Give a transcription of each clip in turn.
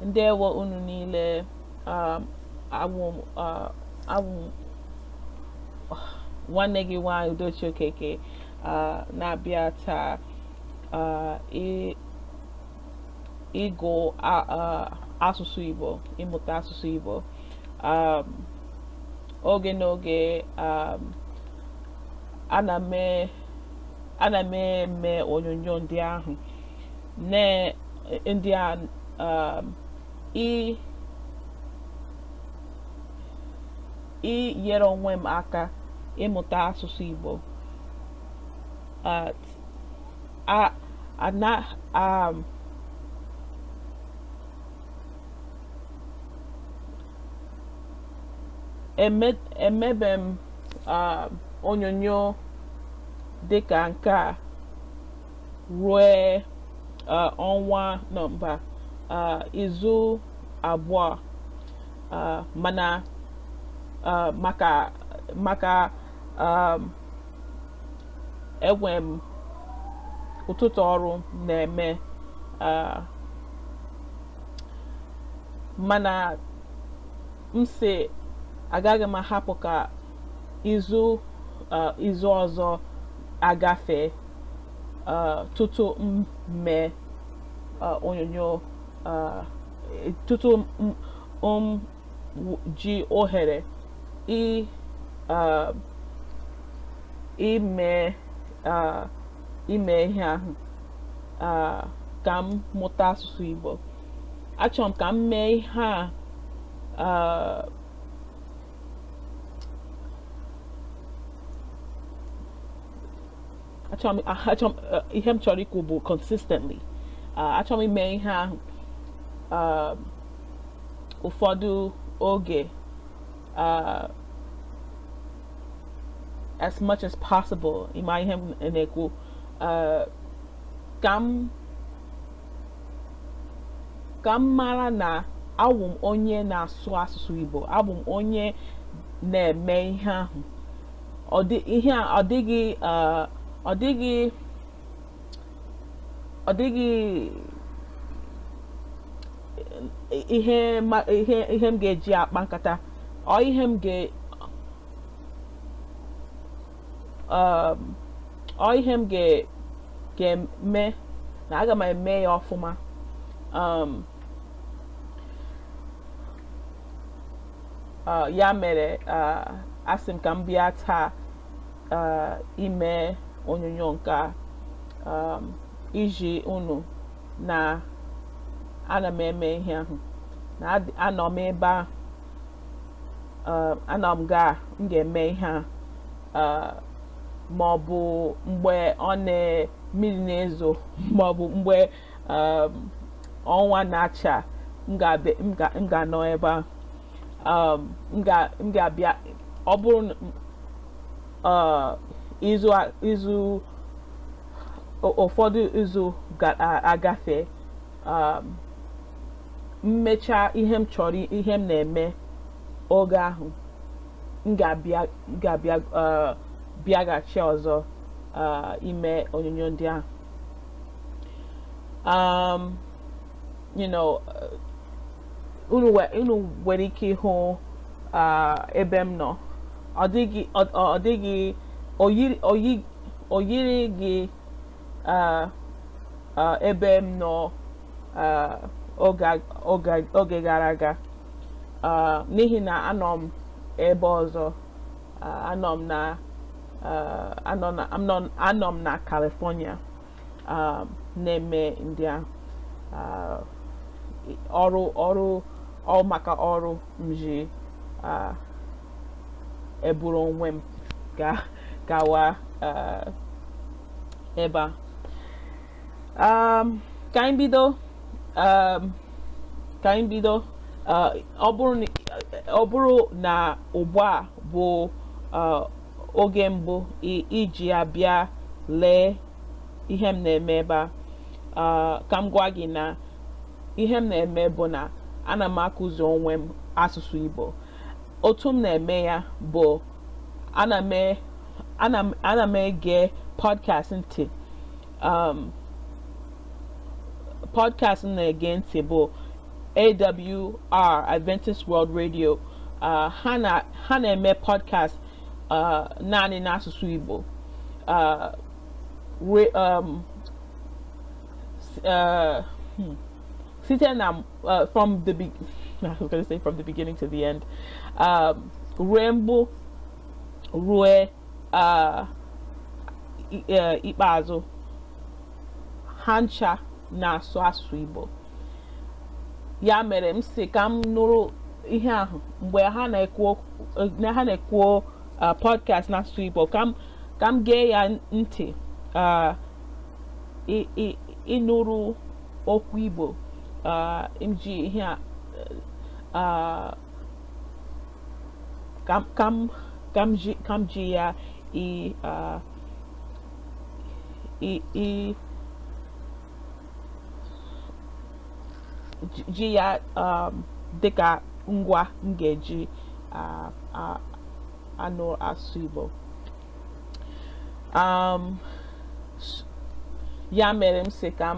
Ndewo unu niile. Awụ m awụ m nwanne gị nwanyị Udochi Okeke na-abịa taa ịgụ asụsụ Igbo, ịmụta asụsụ Igbo. Oge n'oge ana m eme onyonyo ndị ahụ na ndị a inyere onwe m aka ịmụta asụsụ Igbo. A ana emebe m onyonyo dịka nke a rue ọnwa nọmba izu 2, mana maka enwe m ụtụtụ ọrụ na-eme, mana m sị agaghị m ahapụ ka izu ọzọ agafe tutu m mee onyonyo, tutu m ji ohere ime ihe ahụ ka m mụta asụsụ Igbo. Achọrọ m ka m mee ihe a achọrọ m ihe m chọrọ ikwu bụ consistently. Achọrọ m ime ihe ahụ ụfọdụ oge, as much as possible. Ịma ihe m na-ekwu, ka m mara na awụ m onye na-asụ asụsụ Igbo, abụ m onye na-eme ihe ahụ. Ọ dị ihe a, ọ dịghị ihe m ga-eji akpa nkata ọ ihe m ga ọ ihe m ga-eme na aga m eme ya ọfụma. Ya mere asị m ka m bịa taa ime onyonyo nke a iji unu na ana m eme ihe ahụ na anọ m ebe a, anọ m ga m ga-eme ihe a, ma ọ bụ mgbe ọ na mmiri na-ezo, ma ọ bụ mgbe ọnwa na-acha, m ga-anọ ebe a. M ga-abịa ọ bụrụ izu ụfọdụ izu ga-agafe, mmecha ihe m chọrọ, ihe m na-eme oge ahụ, m ga-abịa bịaghachi ọzọ ime onyonyo ndị ahụ. Unu nwere ike ịhụ ebe m nọ. Ọ dịghị o yiri gị ebe m nọ oge gara aga, n'ihi na anọ m ebe ọzọ. Anọ m na California na-eme ndị ahụ ọrụ ọ maka ọrụ m ji eburu onwe m gawa ebe a. Ka anyị bido. Ka anyị bido. Ọ bụrụ na ugbu a bụ oge mbụ iji abịa lee ihe m na-eme ebe a, ka m gwa gị na ihe m na-eme bụ na ana m akụzi onwe m asụsụ Igbo. Otu m na-eme ya bụ ana m ege podcast ntị. Podcast m na-ege ntị bụ AWR, Adventist World Radio. Ha na-eme podcast naanị n'asụsụ Igbo. Re, um, uh, hmm, site na from the be I was going to say from the beginning to the end, rue mbụ rue ikpeazụ, ha ncha na-asụ asụsụ Igbo. Ya mere m si ka m nụrụ ihe ahụ mgbe ha na-ekwu podcast n'asụsụ Igbo, ka m gee ya ntị, ịnụrụ okwu Igbo. M ji ihe a ka m ji ya i i i ji ya dịka ngwa m ga-eji anụ asụsụ Igbo. Ya mere m sị ka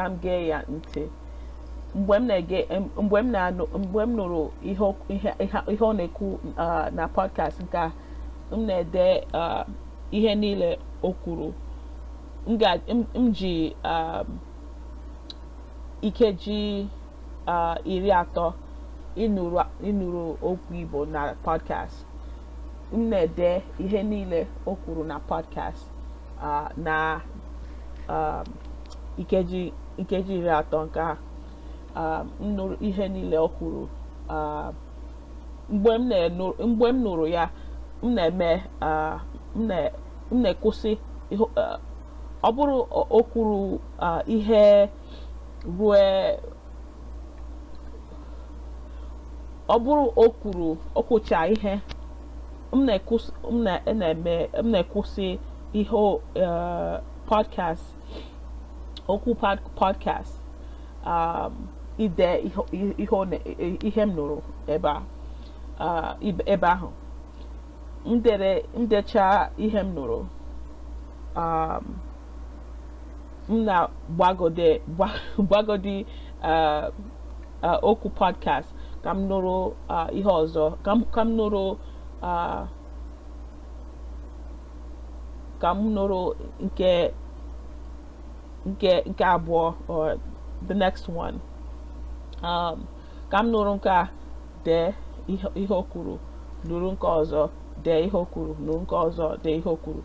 m gee ya ntị. Mgbe m na-ege, mgbe m na-anụ, mgbe m nụrụ ihe ọ na-ekwu na podcast nke a, m na-ede ihe niile o kwuru. M ji nkeji 30 ịnụrụ okwu Igbo na podcast. M na-ede ihe niile o kwuru na podcast na nkeji 30 nke a. M nụrụ ihe niile o kwuru. Mgbe m nụrụ ya, m na-eme m na-ekwụsị. Ọ bụrụ o kwuru ihe rue, ọ bụrụ o kwuru okwucha ihe, m na-ekwụsị, m na-ekwụsị ihe podcast, okwu podcast, ide ihe m nụrụ ebe a, ebe ahụ. M dere, m dechaa ihe m nụrụ, m na-gbagode gbagodi okwu podcast ka m nụrụ ihe ọzọ, ka m nụrụ nke abụọ, or the next one. Ka m nụrụ nke a, dee ihe o kwuru, nụrụ nke ọzọ, dee ihe o kwuru, nụrụ nke ọzọ, dee ihe o kwuru.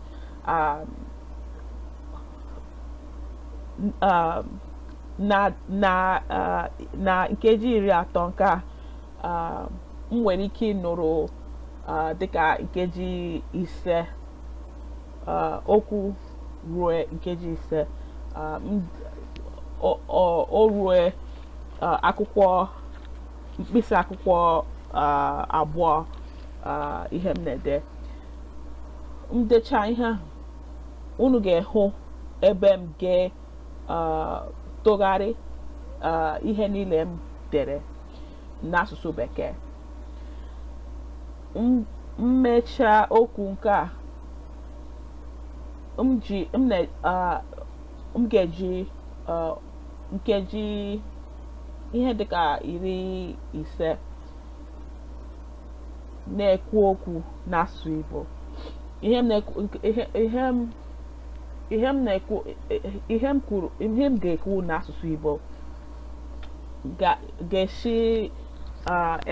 Na nkeji 30 nke a, m nwere ike ịnụrụ dịka nkeji 5, okwu ruo nkeji 5, o rue akwụkwọ, mkpịsị akwụkwọ 2, ihe m na-ede. M dechaa ihe ahụ, unu ga-ehụ ebe m ga-tụgharị ihe niile m dere n'asụsụ Bekee. M mechaa okwu nke a, m ji m na m ga-eji nkeji ihe dịka 50 na-ekwu okwu n'asụsụ Igbo. Ihe m na-ekwu, ihe m na-ekwu, ihe m kwuru, ihe m ga-ekwu n'asụsụ Igbo ga-esi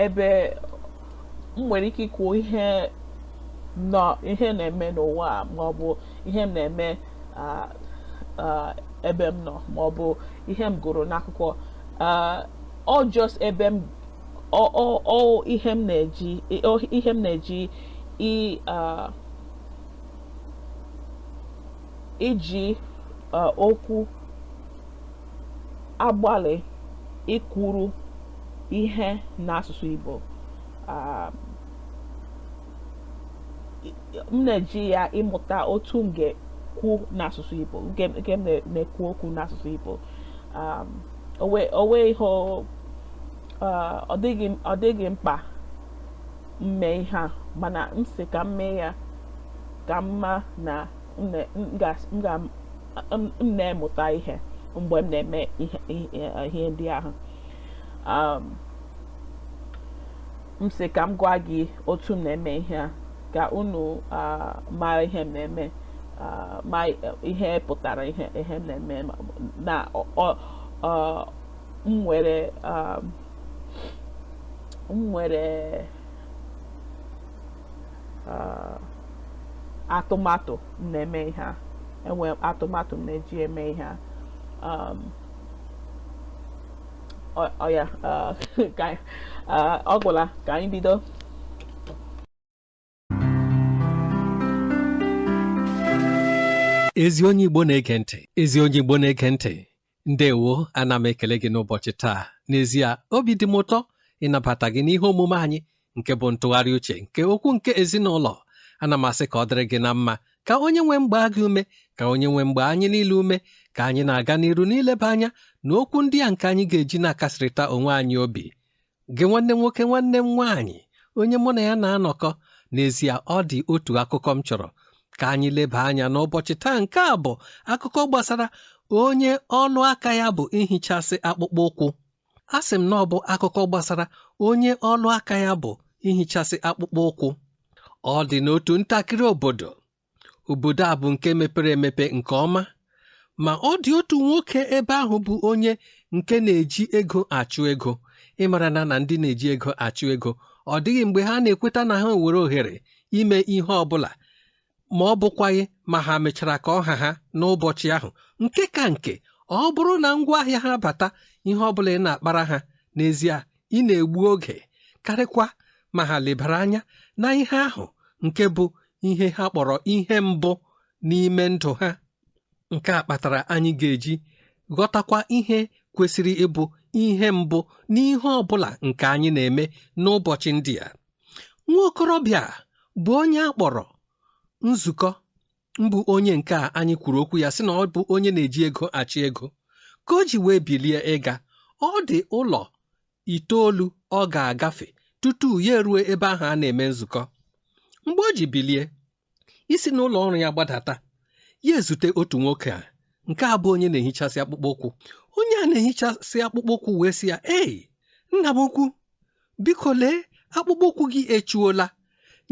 ebe m nwere ike ikwu ihe nọ, ihe na-eme n'ụwa, maọbụ ihe m na-eme ebe m nọ, maọbụ ihe m gụrụ n'akwụkwọ. Ọ just ebe m ọ ihe m na-eji iji okwu agbalị ikwuru ihe n'asụsụ Igbo. M na-eji ya ịmụta otu m ga-ekwu n'asụsụ Igbo, nke m na-ekwu okwu n'asụsụ Igbo. Owe ihe ọ dịghị mkpa mme ihe a, mana m sị ka m mee ya ka m ma na m na-emụta ihe. mgbe m na-eme ihe ndị ahụ. M sị ka m gwa gị otu m na-eme ihe a ka unu mara ihe m na-eme, ma ihe pụtara ihe m na-eme na m nwere atụmatụ m na-eme ihe a. Enwere m atụmatụ m na-eji eme ihe a. Ọ ya ọ gwụla, ka anyị bido. Ezi onye Igbo na-ege ntị, ezi onye Igbo na-ege ntị, ndewo. Ana m ekele gị n'ụbọchị taa. N'ezie, obi dị m ụtọ ịnabata gị n'ihe omume anyị nke bụ ntụgharị uche nke okwu nke ezinụlọ. Ana m asị ka ọ dịrị gị na mma, ka onye nwe m gbaa gị ume, ka onye nwe m gbaa anyị niile ume, ka anyị na-aga n'iru n'ileba anya na okwu ndị a nke anyị ga-eji na-akasịrịta onwe anyị obi. Gị nwanne nwoke, nwanne m nwaanyị, onye mụ na ya na-anọkọ, n'ezie ọ dị otu akụkọ m chọrọ ka anyị leba anya n'ụbọchị taa. Nke a bụ akụkọ gbasara onye ọlụ aka ya bụ ihichasị akpụkpọ ụkwụ. A sị m na ọ bụ akụkọ gbasara onye ọlụ aka ya bụ ihichasị akpụkpọ ụkwụ. Ọ dị n'otu ntakịrị obodo. Obodo a bụ nke mepere emepe nke ọma, ma ọ dị otu nwoke ebe ahụ bụ onye nke na-eji ego achụ ego. Ịmara na ndị na-eji ego achụ ego, ọ dịghị mgbe ha na-ekweta na ha nwere ohere ime ihe ọ bụla, ma ọ bụkwaghị ma ha mechara ka ọha ha n'ụbọchị ahụ. Nke ka nke, ọ bụrụ na ngwaahịa ha bata, ihe ọ bụla ị na-akpara ha, n'ezie ị na-egbu oge karịkwa ma ha lebara anya na ihe ahụ nke bụ ihe ha kpọrọ ihe mbụ n'ime ndụ ha. Nke a kpatara anyị ga-eji ghọtakwa ihe kwesịrị ịbụ ihe mbụ n'ihe ọ bụla nke anyị na-eme n'ụbọchị ndị a. Nwa okorobịa bụ onye a kpọrọ nzukọ mbụ, onye nke a anyị kwuru okwu ya sị na ọ bụ onye na-eji ego achị ego, ka o ji wee bilie ịga. Ọ dị ụlọ itoolu ọ ga-agafe tutu ya erue ebe ahụ a na-eme nzukọ. Mgbe o ji bilie isi n'ụlọ ọrụ ya gbadata, ya ezute otu nwoke a nke a bụ onye na-ehichasị akpụkpọ ụkwụ. Onye a na-ehichasị akpụkpọ ụkwụ wee sị ya, "Ei, nna m ukwu, biko lee, akpụkpọ ụkwụ gị echuola,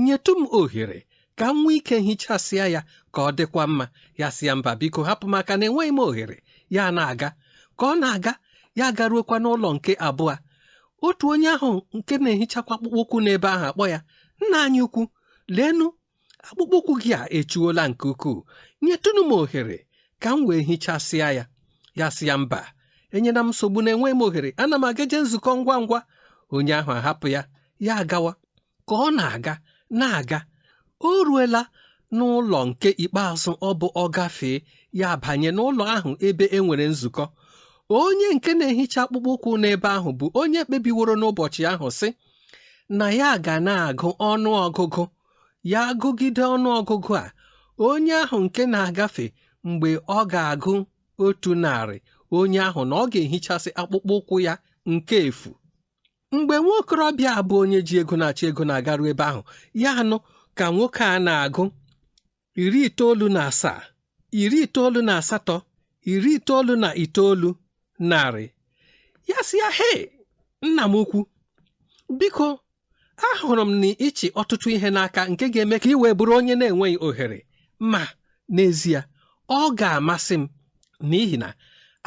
nyetụ m ohere ka m nwee ike hichasịa ya ka ọ dịkwa mma." Ya sị ya, "Mba, biko hapụ m aka na enweghị m ohere." Ya na-aga, ka ọ na-aga, ya garuokwa n'ụlọ nke abụọ. Otu onye ahụ nke na-ehichakwa akpụkpọ ụkwụ n'ebe ahụ akpọ ya, "Nna anyị ukwu, leenụ, akpụkpọ ụkwụ gị a echuola nke ukwuu, nyetụnụ m ohere ka m wee hichasịa ya." Ya sị ya, "Mba, enyela m nsogbu na enweghị m ohere, ana m agaje nzukọ ngwa ngwa." Onye ahụ ahapụ ya, ya agawa. Ka ọ na-aga na-aga, o ruela n'ụlọ nke ikpeazụ ọ bụ ọ gafee, ya banye n'ụlọ ahụ ebe e nwere nzukọ. Onye nke na-ehicha akpụkpọ ụkwụ n'ebe ahụ bụ onye kpebiworo n'ụbọchị ahụ sị na ya ga na-agụ ọnụ ọgụgụ. Ya gụgide ọnụ ọgụgụ a, onye ahụ nke na-agafe, mgbe ọ ga-agụ 100, onye ahụ na ọ ga-ehichasị akpụkpọ ụkwụ ya nke efu. Mgbe nwa okorobịa bụ onye ji ego na-achọ ego na-agaru ebe ahụ, ya anụ ka nwoke a na-agụ 97, 98, 99, 100. Ya sị ya, "He, nna m ukwu, biko ahụrụ m na ịchị ọtụtụ ihe n'aka nke ga-eme ka ị wee bụrụ onye na-enweghị ohere, ma n'ezie ọ ga-amasị m, n'ihi na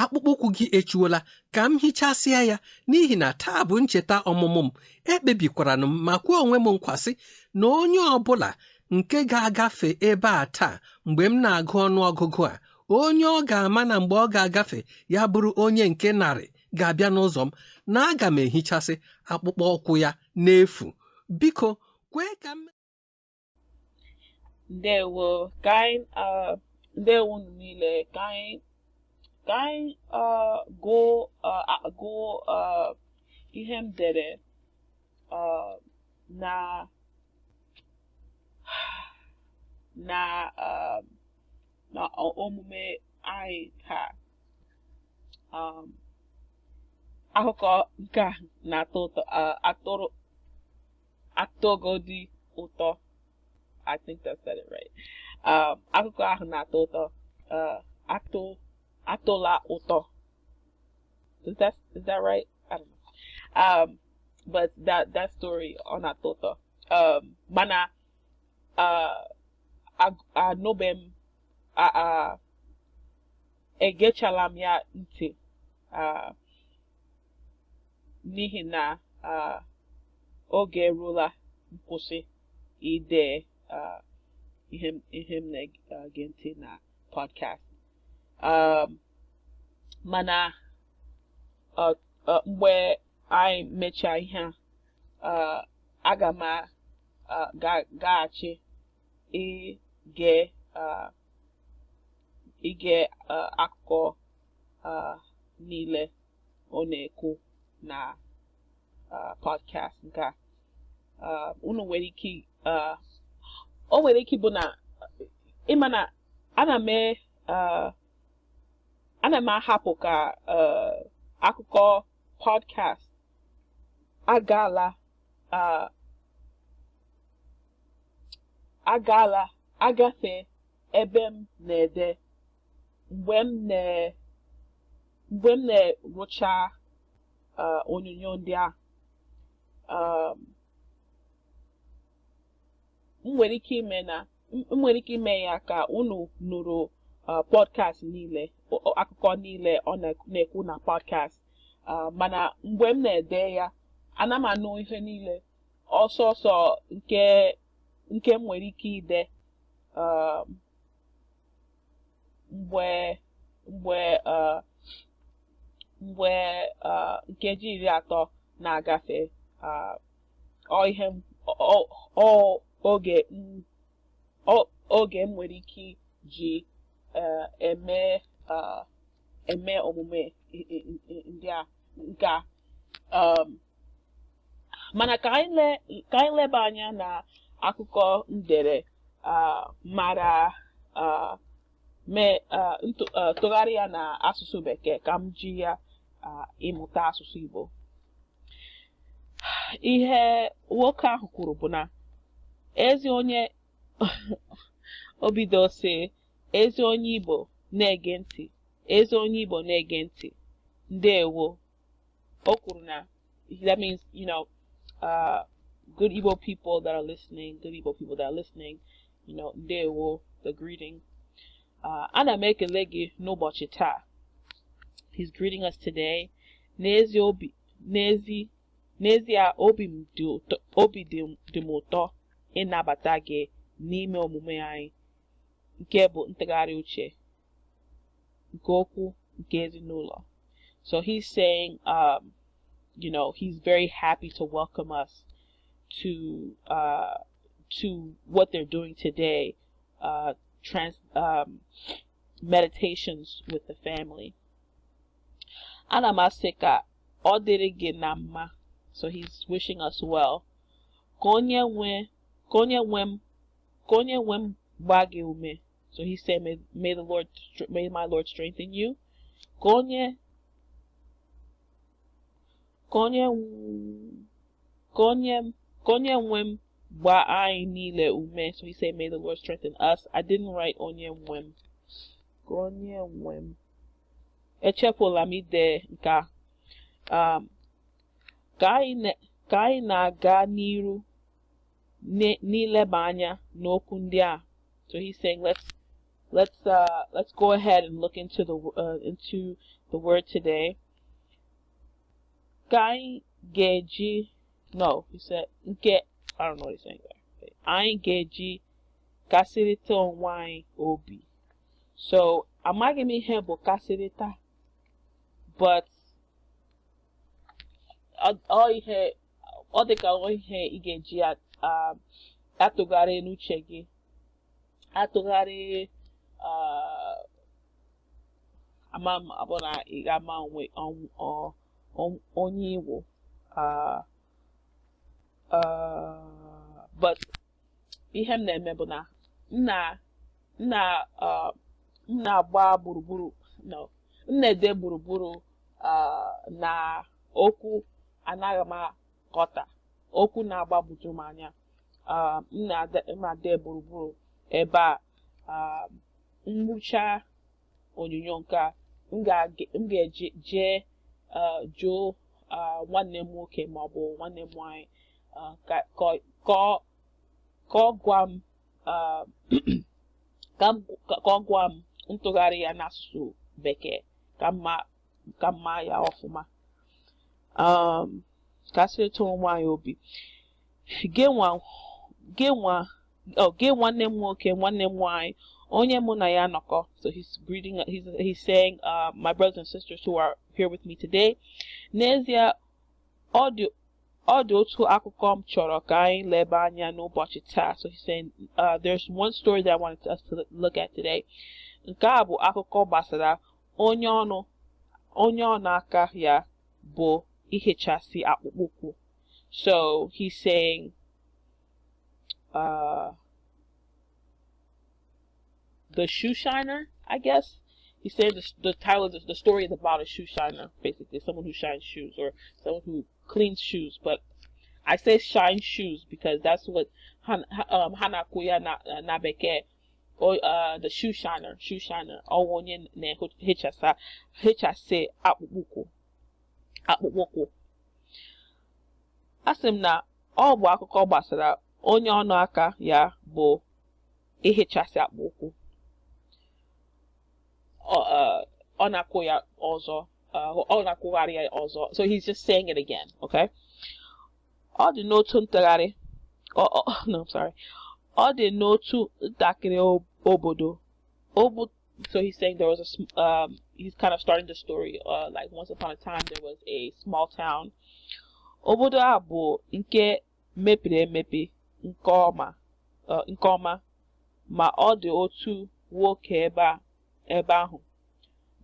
akpụkpọ ụkwụ gị echuola, ka m hichasịa ya, n'ihi na taa bụ ncheta ọmụmụ m. Ekpebikwara m ma kwuo onwe m nkwasị na onye ọ bụla nke ga-agafe ebe a taa mgbe m na-agụ ọnụ ọgụgụ a, onye ọ ga-ama na mgbe ọ ga-agafe ya bụrụ onye nke 100 ga-abịa n'ụzọ m, na aga m ehichasị akpụkpọ ụkwụ ya n'efu. Biko kwee ka m." Ndewo, ka anyị ndewo unu niile. Ka anyị gụọ ihe m dere na omume anyị taa. Akụkọ nke a na-atọ ụtọ, atụrụ atọgodi ụtọ. I think I said it right. Akụkọ ahụ na-atọ ụtọ, atọ atọla ụtọ. Is that right? I don't know. But that story ọ na-atọ ụtọ. Mana anụbe m, egechala m ya ntị n'ihi na oge eruola nkwụsị ide ihe m na-ege ntị na podcast. Mana mgbe anyị mechaa ihe a, aga m gaghachi ige akụkọ niile ọ na-ekwu na podcast nke a. Unu nwere ike, o nwere ike ịbụ na ịma na ana m ahapụ ka akụkọ podcast agaala agafe ebe m na-ede mgbe m na-erụcha onyonyo ndị a. M nwere ike ime ya ka unu nụrụ podcast niile, akụkọ niile ọ na-ekwu na podcast, mana mgbe m na-ede ya, ana m anụ ihe niile ọsọ ọsọ nke m nwere ike ide mgbe nkeji 30 na-agafe. Ọ ihe ọ oge m nwere ike ji eme omume ndị a nke a. Mana ka anyị leba anya na akụkọ m dere mara mee tụgharị ya na asụsụ Bekee ka m ji ya ịmụta asụsụ Igbo. Ihe nwoke ahụ kwuru bụ na ezi onye obido sị, "Ezi onye Igbo na-ege ntị, ezi onye Igbo na-ege ntị, ndewo." O kwuru na that means good Igbo people that are listening, good Igbo people that are listening, ndewo, the greeting. Ana m ekele gị n'ụbọchị taa. He's greeting us today. N'ezi obi n'ezi n'ezie obi m dị ụtọ, obi dị m ụtọ ịnabata gị n'ime omume anyị nke bụ ntụgharị uche nke okwu nke ezinụlọ. So he's saying, he's very happy to welcome us to what they're doing today, trans meditations with the family. Ana m asị ka ọ dịrị gị na mma. So he's wishing us well. Ka onye nwe m gbaa gị ume. So he's saying, may my Lord strengthen you. Ka onye nwe m gbaa anyị niile ume. So he said, may the Lord strengthen us. I didn't write onye nwe m. Ka onye nwe m. Echefula m ide nke a. Ka anyị na-aga n'iru n'ileba anya n'okwu ndị a. So he's saying, let's go ahead and look into the word today. Ka anyị ga-eji, no, he said nke, I don't know what he's saying there. Anyị ga-eji kasịrịta onwe anyị obi. So amaghị m ihe bụ kasịrịta, but ọ ihe ọ dị ka ọ ihe ị ga-eji atụgharị n'uche gị, atụgharị, ama m ọ bụ na ị ga-ama onwe onye Igbo, but ihe m na-eme bụ na m na-agba gburugburu, no, m na-ede gburugburu na okwu anaghị m aghọta, okwu na-agbagwoju m anya. M na-ade gburugburu ebe a. Ngwụcha onyonyo nke a, M ga-eje jee jụọ nwanne m nwoke maọbụ nwanne m nwanyị ka ọ gwa m ka ọ gwa m ntụgharị ya n'asụsụ Bekee ka m maa ya ọfụma. Ka sịrịta onwe anyị obi. Gị nwanne m nwoke, nwanne m nwanyị, onye mụ na ya nọkọ. So he's greeting, he's saying, my brothers and sisters who are here with me today. N'ezie, ọ dị otu akụkọ m chọrọ ka anyị leba anya n'ụbọchị taa. So he's saying, there's one story that I wanted us to look at today. Nke a bụ akụkọ gbasara onye ọnụ aka ya bụ ihichasị akpụkpọ ụkwụ. So he's saying, the shoe shiner, I guess. He's saying the title of the story is about a shoe shiner, basically someone who shines shoes or someone who cleans shoes. But I say shine shoes because that's what hanakuya na bekee, or the shoe shiner, onye na-ehichasị akpụkpọ ụkwụ. Asị m na ọ bụ akụkọ gbasara onye ọnụ aka ya bụ ihichasị akpụkpọ ụkwụ. Ọ na-akwụ ya ọzọ, ọ na-akwụgharị ya ọzọ. So he's just saying it again, okay? Ọ dị n'otu ntagharị, no, sorry. Ọ dị n'otu ntakịrị obodo. So he's saying there was a, he's kind of starting the story, like once upon a time there was a small town. Obodo a bụ nke mepere emepe nke ọma, ma ọ dị otu nwoke ebe ahụ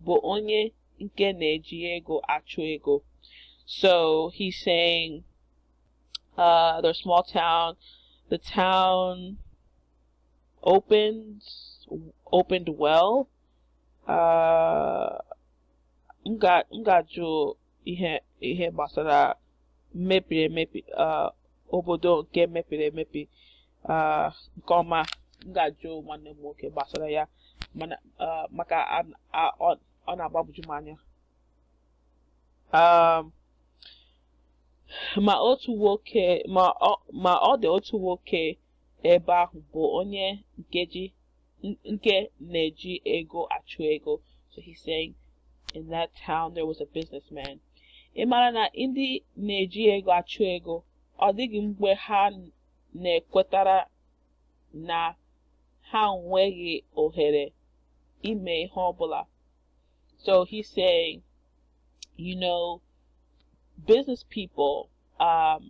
bụ onye nke na-eji ego achụ ego. So he's saying, their small town, the town opened well. M ga-ajụ ihe gbasara mepere emepe, obodo nke mepere emepe nke ọma. M ga-ajụ nwanne m nwoke gbasara ya, mana maka ọ na-agbagwoju m anya. Ma ọ dị otu nwoke ebe ahụ bụ onye nke na-eji ego achụ ego. So he's saying in that town there was a businessman. Ị mara na ndị na-eji ego achụ ego, ọ dịghị mgbe ha na-ekwetara na ha nweghị ohere ime ihe ọbụla. So he's saying, you know, business people, ọ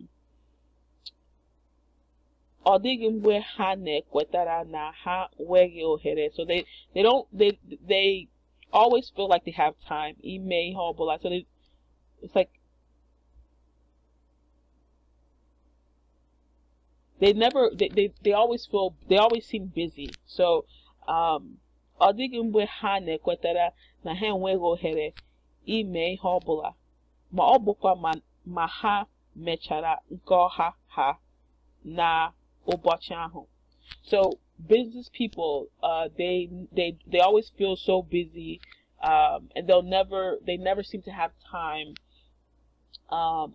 dịghị mgbe ha na-ekwetara na ha nweghị ohere. So they always feel like they have time ime ihe ọbụla. So it's like they never they always feel, they always seem busy. So ọ dịghị mgbe ha na-ekwetara na ha enweghị ohere ime ihe ọbụla, ma ọ bụkwa ma ha mechara nke ọha ha na ụbọchị ahụ. So business people, they always feel so busy, and they never seem to have time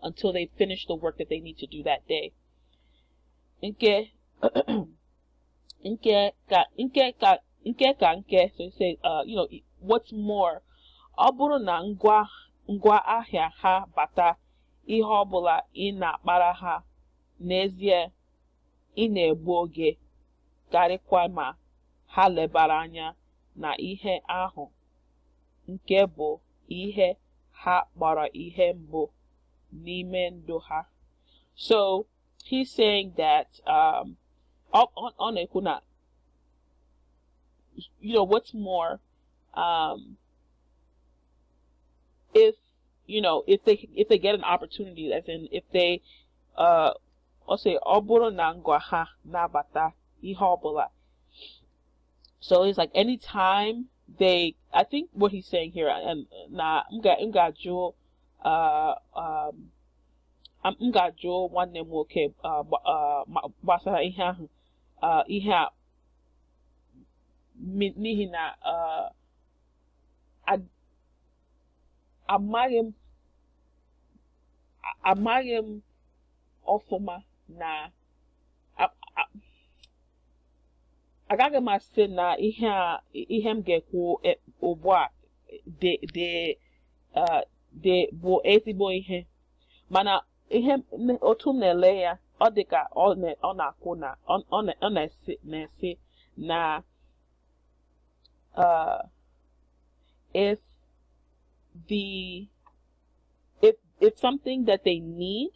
until they finish the work that they need to do that day. Nke nke ka nke. So you say, you know, what's more, ọ bụrụ na ngwa ahịa ha bata, ihe ọbụla ị na-akpara ha, n'ezie ị na-egbu oge karịkwa ma ha lebara anya na ihe ahụ nke bụ ihe ha kpọrọ ihe mbụ n'ime ndụ ha. So he's saying that ọ na-ekwu na, you know, what's more, if you know, if they get an opportunity, as in if they I'll say ọ bụrụ na ngwa ha nabata ihe ọbụla. So it's like anytime they, I think what he's saying here, and na m ga-ajụ m ga-ajụ nwanne m nwoke gbasara ihe ahụ, ihe a, n'ihi na Amaghị m ọfụma na agaghị m asị na ihe m ga-ekwu ugbu a dị bụ ezigbo ihe, mana ihe otu m na-ele ya, ọ dị ka ọ na-akwụ na ọ na-esi na if something that they need,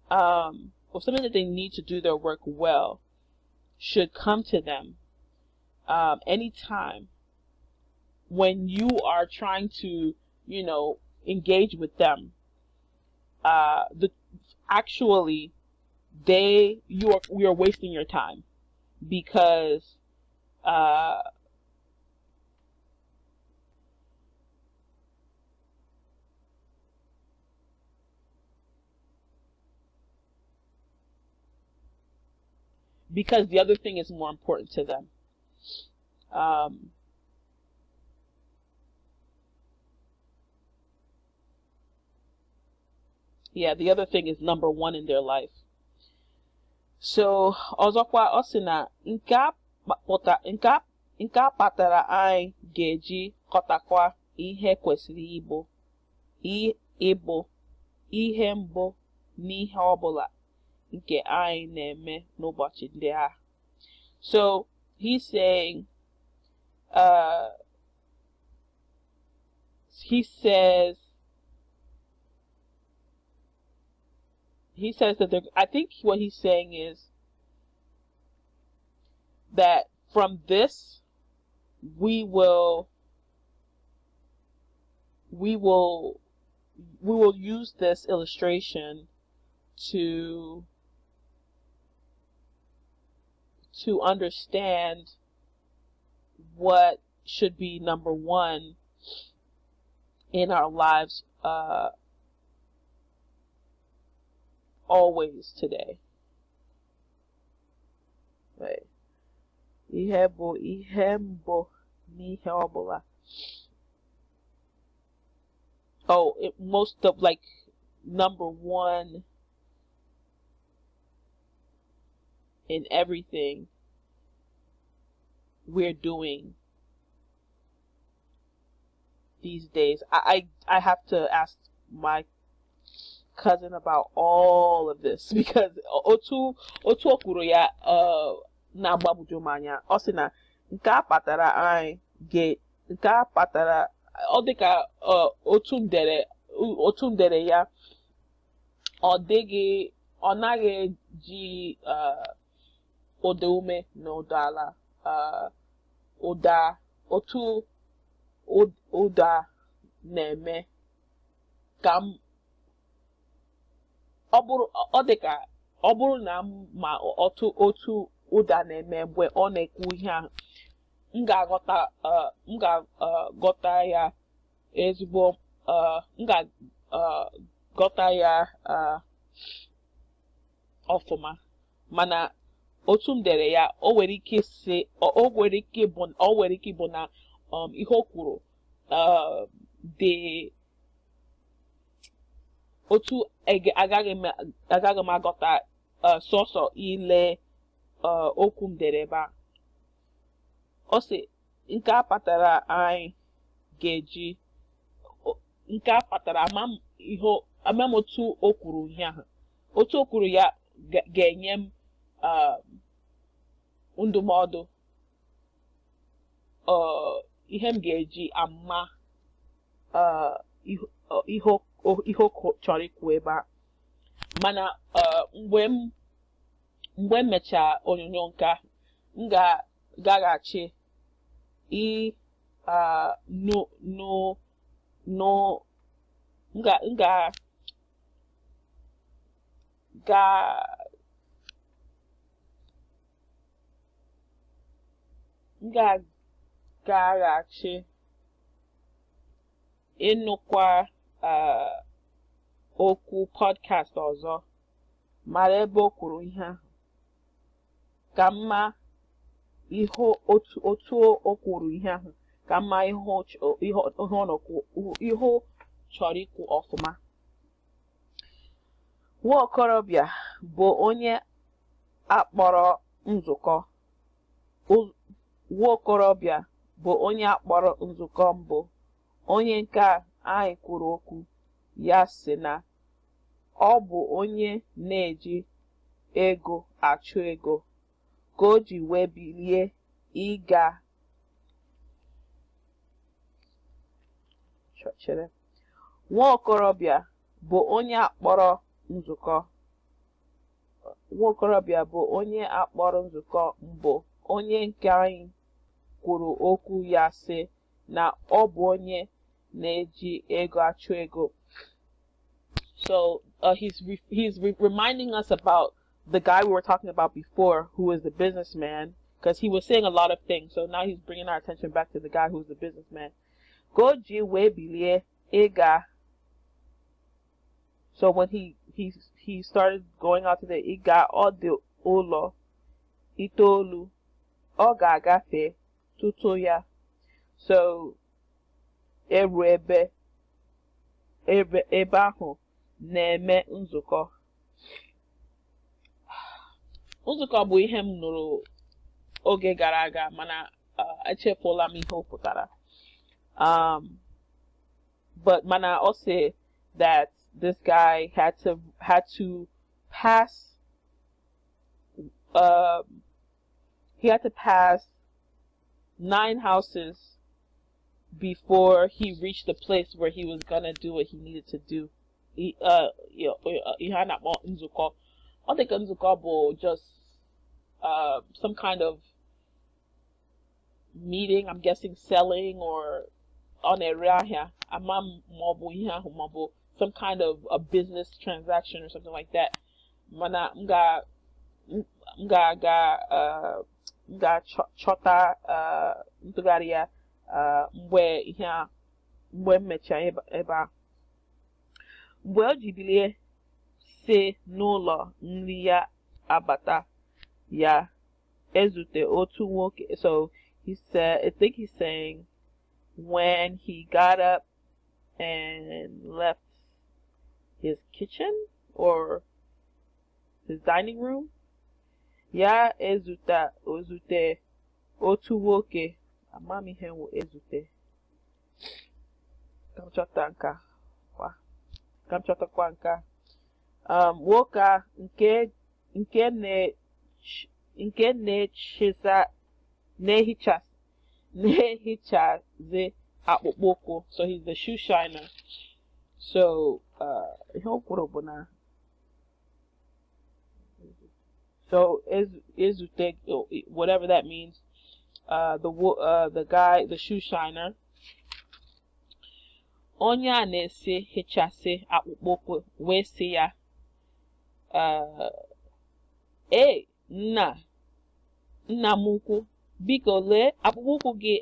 or something that they need to do their work well, should come to them anytime when you are trying to, engage with them, actually they you are we are wasting your time, because because the other thing is more important to them. Yeah, the other thing is number one in their life. So, ọzọkwa, ọ sị na nke a kpatara anyị ga-eji kọtakwa ihe kwesịrị ịbụ ihe mbụ n'ihe ọbụla nke anyị na-eme n'ụbọchị ndị a. So he's saying, he says that I think what he's saying is that from this we will use this illustration to understand what should be number one in our lives always today. Right. Ihe bụ ihe mbụ n'ihe ọbụla. Oh, most of like number one in everything we're doing these days. I have to ask my cousin about all of this, because otu o kwuru ya na-agbagwoju m anya. Ọ sị na nke a kpatara anyị nke a kpatara ọ dịka otu m dere ya, ọ dịghị, ọ naghị eji ụda ume na ụda ala, ụda otu ụda na-eme ka m ọ bụrụ, ọ dịka ọ bụrụ na m ma otu ụda na-eme mgbe ọ na-ekwu ihe ahụ, m ga-aghọta ya ezigbo, m ga-aghọta ya ọfụma. Mana otu m dere ya, o nwere ike si, o nwere ike ịbụ na ihe o kwuru dị otu agaghị m aghọta sọsọ ile okwu m dere ebe a. Ọ sị nke a kpatara anyị ga-eji, nke a kpatara ama m otu o kwuru ihe ahụ, otu o kwuru ya ga-enye m ndụmọdụ, ihe m ga-eji ama ihe o chọrọ ikwu ebe a. Mana mgbe m mechaa onyonyo nke ahụ, m ga-agaghachi m ga-agaghachi ịnụkwa okwu podcast ọzọ, mara ebe o kwuru ihe ahụ, ka mma ihe otu o kwuru ihe ahụ, Ka m ma ihe ọ chọrọ ikwu ọfụma. Nwa okorobịa bụ onye akpọrọ nzukọ. Nwa okorobịa bụ onye akpọrọ nzukọ mbụ. Onye nke anyị kwuru okwu ya sị na ọ bụ onye na-eji ego achụ ego ka o ji wee bilie ịga chere. Nwa okorobịa bụ onye akpọrọ nzukọ. Nwa okorobịa bụ onye akpọrọ nzukọ mbụ. Onye nke anyị kwuru okwu ya sị na ọ bụ onye na-eji ego achụ ego. So he's reminding us about the guy we were talking about before, who is the businessman, because he was saying a lot of things. So now he's bringing our attention back to the guy who's the businessman. Ka o ji wee bilie ịga. So when he started going out to the ịga ọ dị ụlọ itoolu ọ ga-agafe tutu ya so eru ebe ahụ na-eme nzukọ. Nzukọ bụ ihe m nụrụ oge gara aga, mana echefuola m ihe ọ pụtara. But mana ọ sị that this guy had to pass he had to pass nine houses before he reached the place where he was gonna do what he needed to do. Ihe a na-akpọ nzukọ, ọ dị ka nzukọ bụ just some kind of meeting, I'm guessing selling or ọ na-ere ahịa, ama m ma ọ bụ ihe ahụ ma ọ bụ some kind of a business transaction or something like that. Mana m ga-aga m ga-achọta ntụgharị ya mgbe ihe a mgbe m mechaa ebe a. Mgbe o ji bilie si n'ụlọ nri ya abata ya ezute otu nwoke. So he said, I think he's saying when he got up and left his kitchen or his dining room, ya ezute ozute otu nwoke. Ama m ihe wụ ezute. Ka m chọta nka kwa, ka m chọtakwa nka. Nwoke a nke na-echiza na-ehichazi akpụkpọ ụkwụ. So he's the shoe shiner. So ihe o kwuru bụ na so ezute, whatever that means, the guy, the shoe shiner, onye a na-esi hichasị akpụkpọ ụkwụ wee sị ya, "Ee, nna m ukwu, biko lee akpụkpọ ụkwụ gị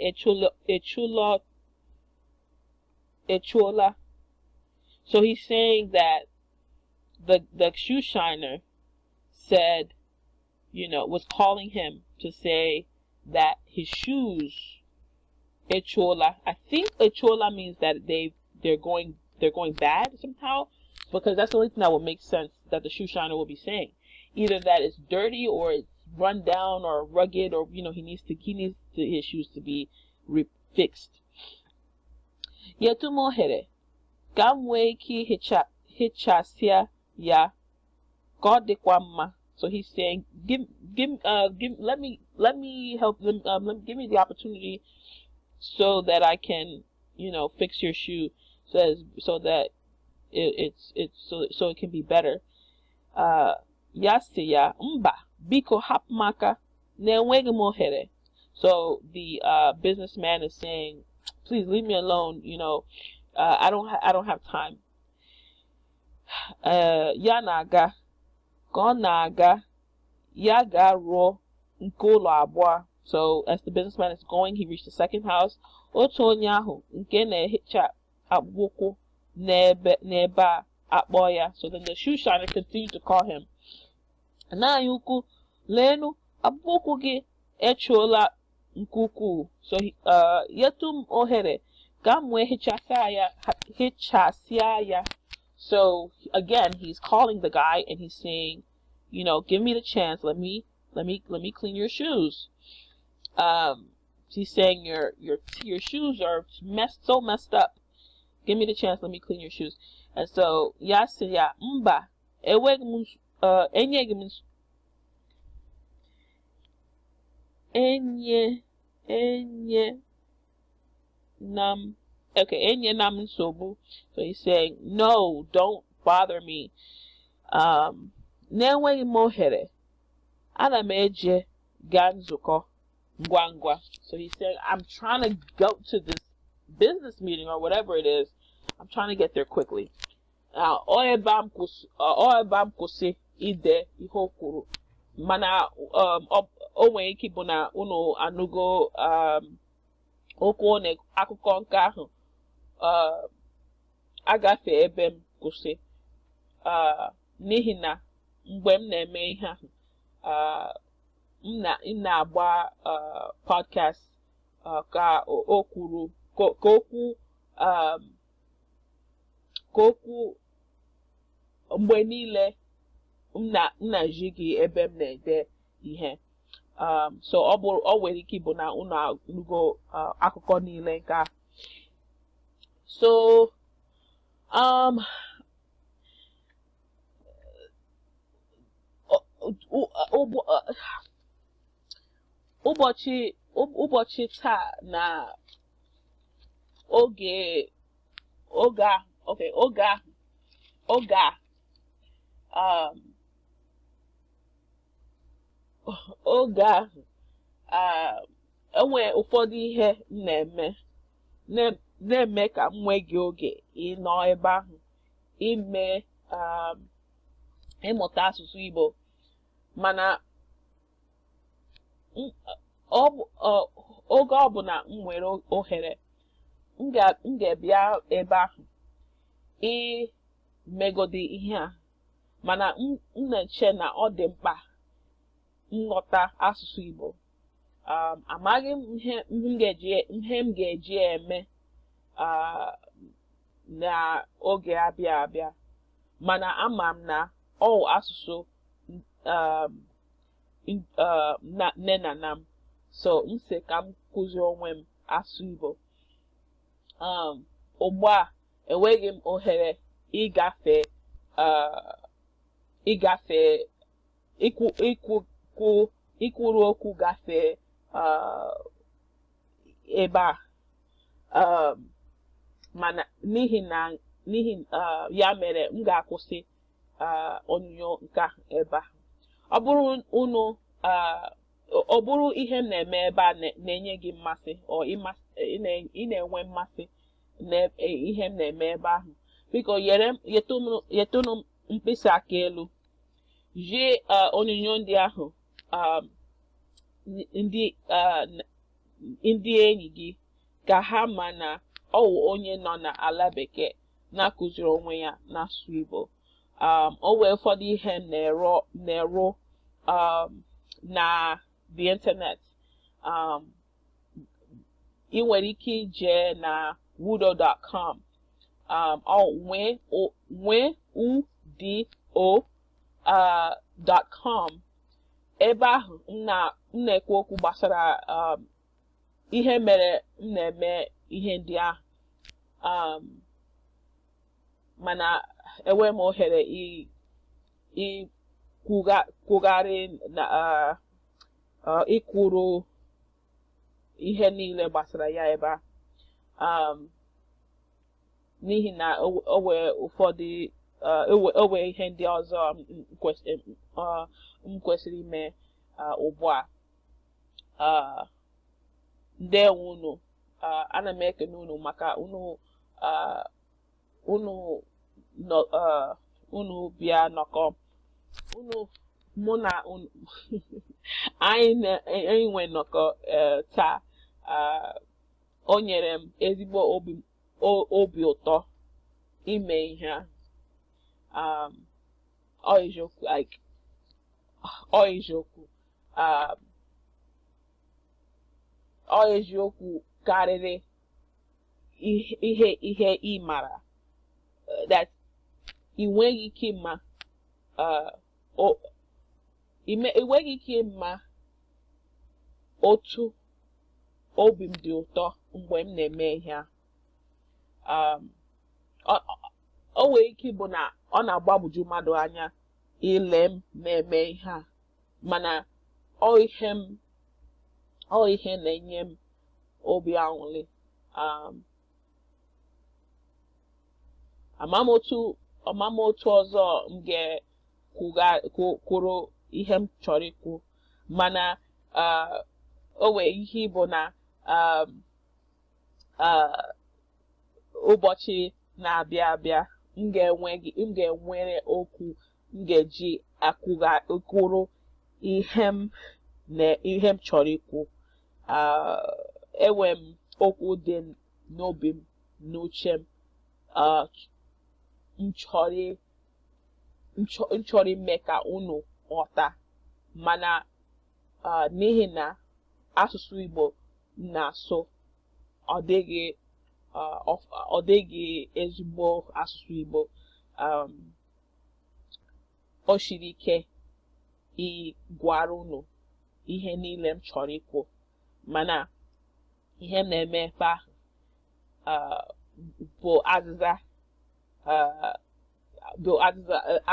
echuola." So he's saying that the shoe shiner said, was calling him to say that his shoes echuola. I think echuola means that they're going bad somehow, because that's the only thing that would make sense that the shoe shiner will be saying. Either that it's dirty or it's run down or rugged, or he needs his shoes to be fixed. "Nyetụ m ohere ka m nwee ike hichasịa ya ka ọ dịkwa mma." So he's saying, give let me help them, give me the opportunity so that I can fix your shoe so that it, it's so so it can be better. Ya sị ya, "Mba, biko hapụ m aka na enweghị m ohere." So the businessman is saying, "Please leave me alone. I don't have time." Ya na-aga ka ọ na-aga ya ga-ruo nke ụlọ abụọ. So as the businessman is going, he reached the second house. Otu onye ahụ nke na-ehicha akpụkpọ ụkwụ n'ebe a akpọ ya. So then the shoe shiner continued to call him. "Nna anyị ukwu, leenụ akpụkpọ ụkwụ gị echuola." nke ukwuu. So nyetụ m ohere ka m wee hichasịa ya. So again, he's calling the guy and he's saying, give me the chance, let me clean your shoes. He's saying your shoes are so messed up. Give me the chance, let me clean your shoes. And so ya sị ya, mba, enweghị m enyeghị m enye enye na m, okay, enyena m nsogbu. So he's saying, no, don't bother me. Na-enweghị m ohere, ana m eje gaa nzukọ ngwa ngwa. So he's saying, I'm trying to go to this business meeting or whatever it is. I'm trying to get there quickly. Now, ọ ebe m kwụsị ide ihe o kwuru, mana o nwere ike ịbụ na unu anụgo okwu na akụkọ nke ahụ agafe ebe m kwụsị, n'ihi na mgbe m na-eme ihe ahụ, m na-agba podcast ka o kwuru ka okwu mgbe niile m na-eji gị ebe m na-ede ihe. So ọ bụ ọ nwere ike ịbụ na unu anụgo akụkọ niile nke a. So ụbọchị taa na oge ahụ, okay, oge ahụ, oge a, oge ahụ, enwe ụfọdụ ihe m na-eme na-eme ka m nwee gị oge ịnọ ebe ahụ ime ịmụta asụsụ Igbo, mana oge ọbụla m nwere ohere, m ga-abịa ebe ahụ imegodi ihe a. Mana m na-eche na ọ dị mkpa nghọta asụsụ Igbo. Amaghị m ihe m ga-eji eme n'oge abịa abịa, mana ama m na ọ asụsụ nne na nna m, so m sị ka m kụzie onwe m asụ Igbo. Ugbu a enweghị m ohere ịgafe ikwuru okwu gafee ebe a, mana n'ihi ya mere m ga-akwụsị onyonyo nke a ebe a. Ọ bụrụ ihe m na-eme ebe a na-enye gị mmasị, ọ ị na-enwe mmasị na ihe m na-eme ebe ahụ, biko nyetụnụ m mkpịsị aka elu, jie onyonyo ndị ahụ ndị enyi gị ka ha ma na ọ wụ onye nọ n'ala bekee na-akụziri onwe ya n'asụsụ Igbo. O nwee ụfọdụ ihe m na-erụ na the internet. Ị nwere ike ije na wudo.com, ọ nwee udo .com. Ebe ahụ m na-ekwu okwu gbasara ihe mere m na-eme ihe ndị ahụ, mana enwe m ohere ikwugharị na ikwuru ihe niile gbasara ya ebe a, n'ihi na o nwee ụfọdụ o nwee ihe ndị ọzọ m kwesịrị ime ugbu a. Ndewo unu. Ana m ekene unu maka unu bịa nọkọ unu mụ na unu anyị nwe nnọkọ taa. O nyere m ezigbo obi ụtọ ime ihe a. Ọ eziokwu, like, ọ eziokwu. Ọ eziokwu karịrị ihe ị mara, that ị nweghị ike ịma, ị nweghị ike ịma otu obi m dị ụtọ mgbe m na-eme ihe a. O nwere ike ịbụ na ọ na-agbagwoju mmadụ anya ile m na-eme ihe a, mana ọ ihe na-enye m obi aṅụrị. Ama m otu ọzọ m ga-kwuru ihe m chọrọ ikwu, mana o nwere ihe ịbụ na ụbọchị na-abịa abịa, m ga-enwere okwu m ga-eji kwuru ihe m na ihe m chọrọ ikwu. Enwe m okwu dị n'obi m, n'uche m, m chọrọ ime ka unu ghọta, mana n'ihi na asụsụ Igbo m na-asụ ọ dịghị ezigbo asụsụ Igbo, o siri ike ịgwara unu ihe niile m chọrọ ikwu. Mana ihe m na-eme ebe ahụ bụ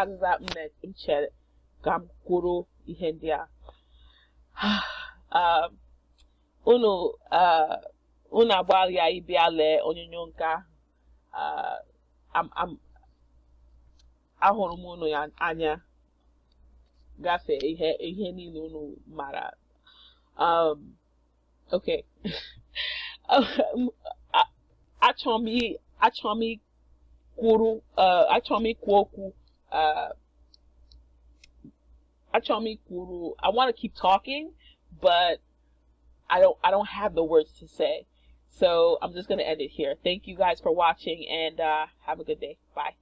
azịza m chere ka m kwuru ihe ndị a. Unu agbalịa ịbịa lee onyonyo nke ahụ. Ahụrụ m unu anya gafee ihe niile unu mara. Okay, achọrọ m ikwu okwu, achọrọ m ikwuru. I want to keep talking, but I don't have the words to say, so I'm just gonna end it here. Thank you guys for watching, and have a good day. Bye.